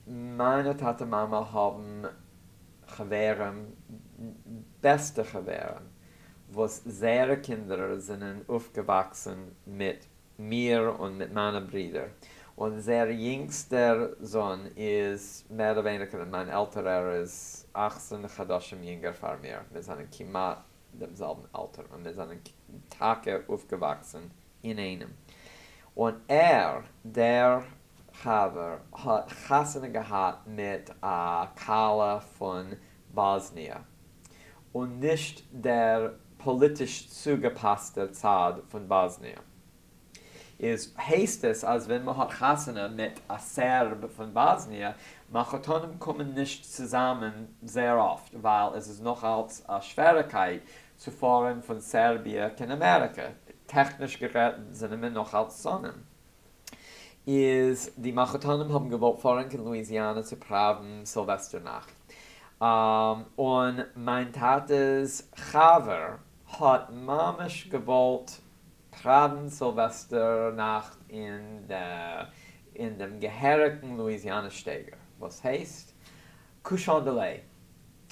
מיינע טאטע מאמע האבן חברים, בעסטע חברים, וואס זייערע קינדער זענען אויפגעוואקסן מיט מיר און מיט מיינע ברידער, און זייער יונגסטער זון איז מער אדער ווייניגער, מיין עלטערער איז 18 חדשים יונגער פאר מיר, מיר זענען כמעט דעם זעלבן עלטער, און מיר זענען טאקע אויפגעוואקסן אינאיינעם. און ער, דער חבר, האט חתונה געהאט מיט א כלה פון באזניע, און נישט דער פאליטיש צוגעפאסטער צד פון באזניע. איז הייסט עס אז ווען מען האט חתונה מיט א סערב פון באזניע, מחותנים קומען נישט צוזאמען זייער אפט, ווייל עס איז נאך אלץ א שוועריקייט צו פארן פון סערביע קיין אמעריקע, טעכניש גערעדט זענען מיר נאך אלץ שונאים. איז די מחותנים האבן געוואלט פארן קיין לואיזיאנע צו פראווען סילוועסטער נאכט, און מיין טאטע'ס חבר האט ממש געוואלט פראווען סילוועסטער נאכט אין דעם געהעריגן לואיזיאנע שטייגער, וואס הייסט cochon de lait,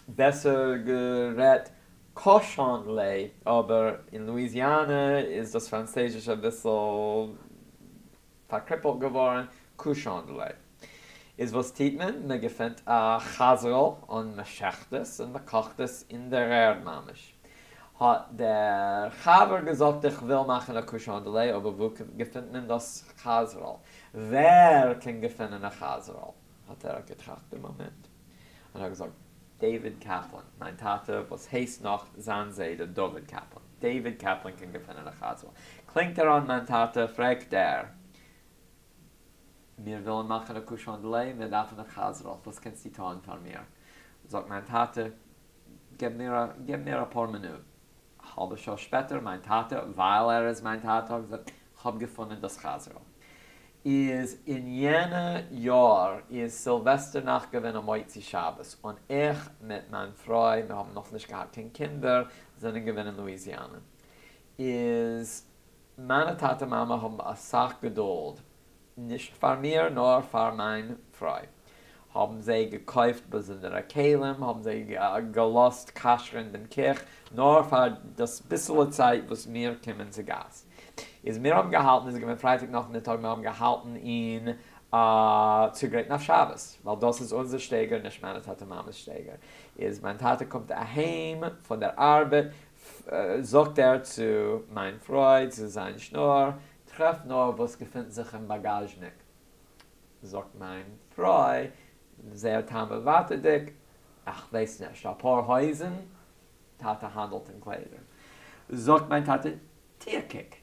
בעסער גערעדט cochon de lait, אבער אין לואיזיאנע איז דאס פראנצויזיש אביסל פארקריפלט געווארן, cochon de lait. איז וואס טוט מען? מען געפינט א חזר'ל און מען שעכט עס און מען קאכט עס אין דער ערד ממש. האט דער חבר געזאגט איך וויל מאכן א cochon de lait, אבער וואו געפינט מען דאס חזר'ל? ווער קען געפינען א חזר'ל? האט ער געטראכט א מאמענט און האט געזאגט דעיוויד קעפלאן, מיין טאטע וואס הייסט נאך זיין זיידע דוד קעפלאן, דעיוויד קעפלאן קען געפינען א חזר'ל. קלינגט ער אן מיין טאטע, פרעגט ער, מיר ווילן מאכן א cochon de lait, מיר דארפן א חזר'ל, וואס קענסטו טון פאר מיר? זאגט מיין טאטע, געב מיר א, געב מיר אפאר מינוט. א האלבע שעה שפעטער, מיין טאטע, ווייל ער איז מיין טאטע, האט געזאגט, כ'האב געפונען דאס חזר'ל. איז אין יענע יאר איז סילוועסטער נאכט געווען א מוצאי שבת, און איך מיט מיין פרוי, מיר האבן נאכנישט געהאט קיין קינדער, זענען געווען אין לואיזיאנע. איז מיינע טאטע מאמע האבן אסאך געדולד, נישט פאר מיר נאר פאר מיין פרוי, האבן זיי געקויפט באזונדערע כלים, האבן זיי געלאזט כשר'ן דעם קיך נאר פאר דאס ביסעלע צייט וואס מיר קומען צו גאסט. איז מיר האבן געהאלטן, איז געווען פרייטאג נאכמיטאג, מיר האבן געהאלטן אין צוגרייטן אויף שבת, ווייל דאס איז אונזער שטייגער, נישט מיינע טאטע מאמע'ס שטייגער. איז מיין טאטע קומט אהיים פון דער ארבעט, זאגט ער צו מיין פרוי, צו זיין שנור, טרעף נאר וואס געפינט זיך אין באגאזשניק. זאגט מיין פרוי, זייער תמ'עוואטעדיג, איך ווייס נישט, אפאר הויזן? טאטע האנדלט אין קליידער. זאגט מיין טאטע, טו א קוק.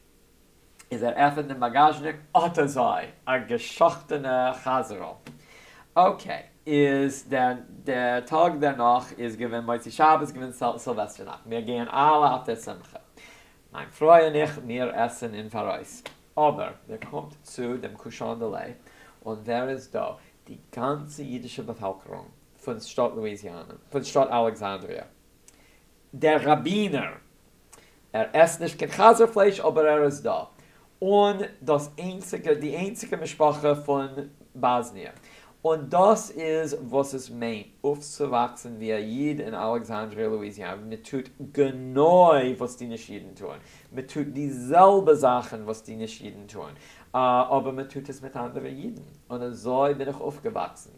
איז ער עפענט דעם באגאזשניק, אט אזוי, א געשאכטענע חזר'ל. okay, איז דער דער טאג דערנאך איז געווען מוצאי שבת, געווען סילוועסטער נאכט, מיר גייען אלע אויף דער שמחה. מיין פרוי און איך, מיר עסן אין פאראויס. אבער מען קומט צו דעם cochon de lait, און ווער איז דא? די גאנצע אידישע באפעלקערונג פון שטאט לואיזיאנע, פון שטאט אלעקסאנדריע. דער ראבינער, ער עסט נישט קיין חזיר פלייש אבער ער איז דא. און דאס איינציגע, די איינציגע משפחה פון באזניע. און דאס איז וואס עס מיינט אויפצואוואקסן ווי א איד אין אלעקסאנדריע לואיזיאנע. מען טוט גענוי וואס די נישט אידן טוען. מען טוט די זעלבע זאכן וואס די נישט אידן טוען. אבער מען טוט עס מיט אנדערע אידן. און אזוי בין איך אויפגעוואקסן.